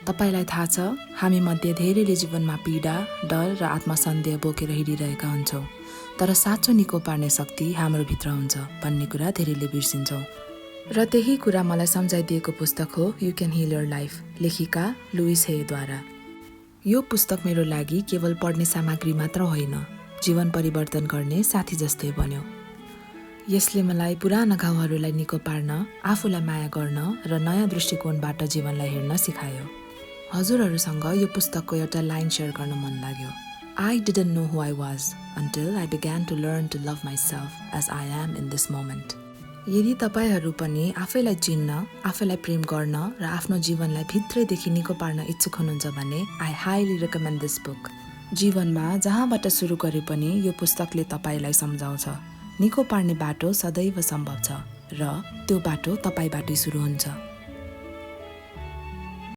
तपाईलाई थाहा छ, हामी मध्ये धेरैले जीवनमा पीडा, डर र आत्मसन्देह बोकेर हिँडिरहेका हुन्छौँ। तर साँचो निको पार्ने शक्ति हाम्रो भित्र हुन्छ भन्ने कुरा धेरैले बिर्सिन्छौँ। र त्यही कुरा मलाई सम्झाइदिएको पुस्तक हो you can hill your life, लेखिका लुइस हेद्वारा। यो पुस्तक मेरो लागि केवल पढ्ने सामग्री मात्र होइन, जीवन परिवर्तन गर्ने साथी जस्तै बन्यो। यसले मलाई पुराना घाउहरूलाई निको पार्न, आफूलाई माया गर्न र नयाँ दृष्टिकोणबाट जीवनलाई हेर्न सिकायो। हजुरहरूसँग यो पुस्तकको एउटा लाइन सेयर गर्न मन लाग्यो। I didn't know who I was until I began to learn to love myself as I am in this moment. यदि तपाईहरू पनि आफैलाई चिन्न, आफैलाई प्रेम गर्न र आफ्नो जीवनलाई भित्रैदेखि निको पार्न इच्छुक हुनुहुन्छ भने I highly recommend this book. जीवनमा जहाँबाट सुरु गरे पनि यो पुस्तकले तपाईलाई सम्झाउँछ, निको पार्ने बाटो सदैव सम्भव छ र त्यो बाटो तपाईबाटै सुरु हुन्छ।